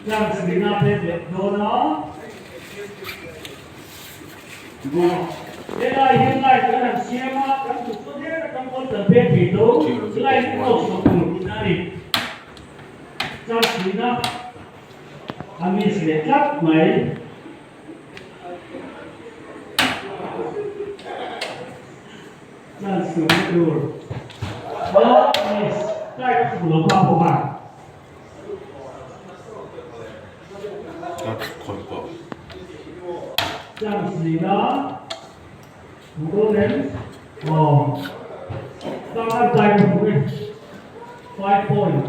Chance lina pek leh dawn a. Helai hian light kan han siam a, kan kut chu hlek atang pawn kan pek thei tho, light off loh tur tihna a ni. Chance lina a miss leh tlat mai. Chance tumna tur a miss, light a fuh lo kha a bawk a. Chance lina Golden aw Tangan tai ka hmu e 5 point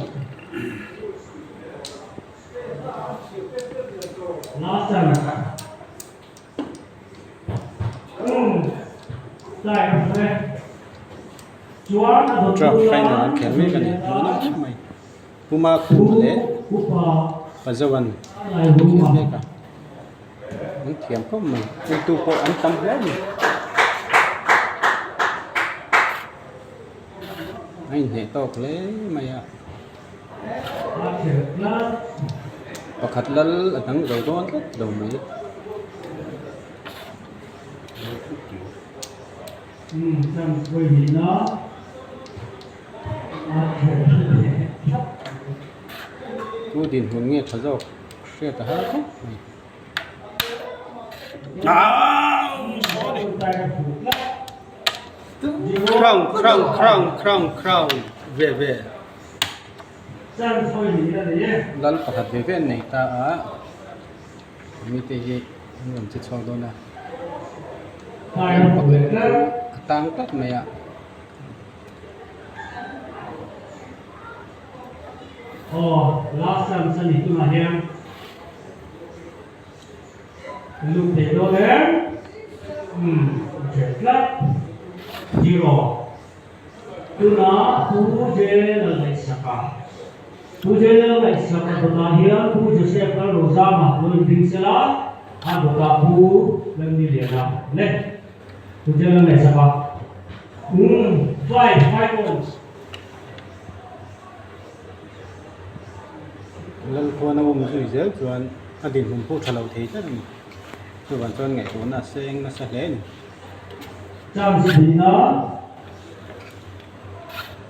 Last chance Um tai ka hmu e Chuan a dawt Truck final an khel mek a ni hmuh nawm em mai. Puma khuma leh Pazoan an khel mek a, an thiam khawp mai, entu pawh an tam hle a ni. A inhneh tawk hle mai a, pakhat lal a dang zo dawn tlat lo mai. Tu dinhmun nge tha zawk hriat a har khawp mai. Crown crown crown crown crown ve ve lal pakhat ve ve an nei ta a mite hi an rawn che chhuak dawn a lal pakhat chu a tang tlat mai a. Aw, last chance a ni tunah hian lut thei dawn em? Umm, a ṭhen tlat. Zero. Tunah Pu Jela ngaihsaka. Pu Jela ngaihsaka dawtah hian Pu Joseph Lalrozama lo inring sela, a dawtah Pu Lalniliana le. Pu Jela ngaihsaka. Umm, five, five points. Lalkhuan a um zui zel chuan a dinhmun pawh tha lo thei tlat a ni. Chuvang chuan ngaihtuahna a seng nasa hle a ni. Chance dihna.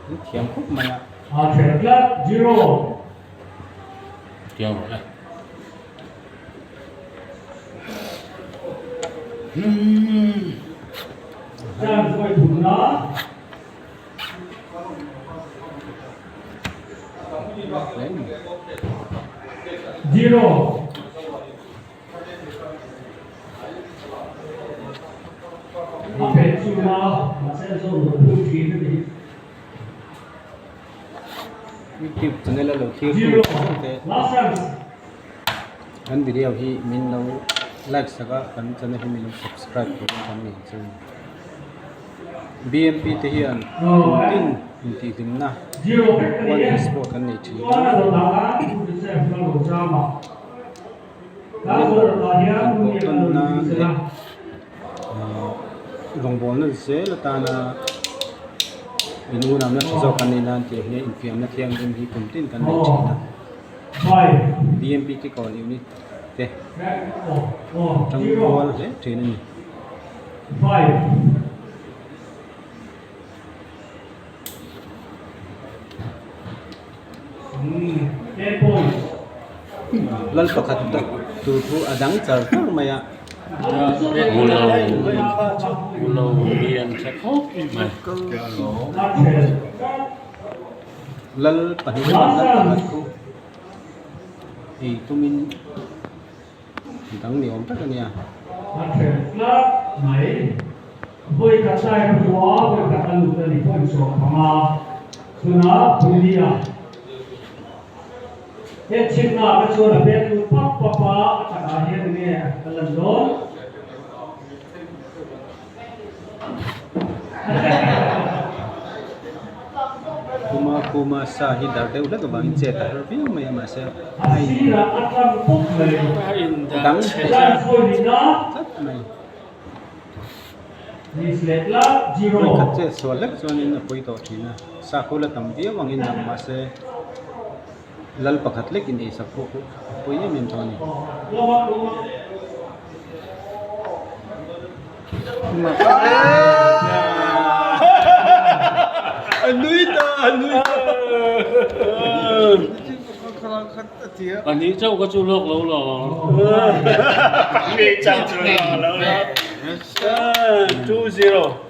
An thiam khawp mai a. A ther tlat, zero. Thiam rawh le. Hmm. Chance vawi thumna. Zero. A phet chunga mahse a zawh loh phur thin a ni. YouTube channel a lo thlir Zero. tu te Last chance. kan video hi min lo like sak a kan channel hi min lo subscribe tur kan ni chu. BMP te hian kum tin intihhlimna one sport an nei thin a. Member an pawh tawnna leh ahh rawngbawlna zel atana in unamna tha zawk an nei nan tih hi infiamna thianghlim hi kum tin kan nei thin a. BMP Kikawn unit te tangrual hle thin a ni. Lal pakhat tur chu a dang char char mai a. Lal pahnih lal pakhat chu ei tumin. Dang ni awm tak a nia. A then tlat mai. Vawi khat tlai ka hmu a, vawi khat a lut a ni pawh insawm phang a. Tunah Puilia he chhimna ah te chuan a bet lut pap pap a, a takah hian enge a lan dawn? Kuma kuma sa hi dar deuh hlek avangin chet a har viau mai a mahse a in dang tlat mai vawi khat chet sual hlek chuanin a pawi tawh thin a sa khu la tam viau angin lang mahse. Lal pakhat lek in eisak pawh pawh a pawi em em tawh a ni. A nui ta a nui ta. Pahnih chauh kha chu lawk lo lo. Pahnih chauh chu lawk lo lo. 2-0.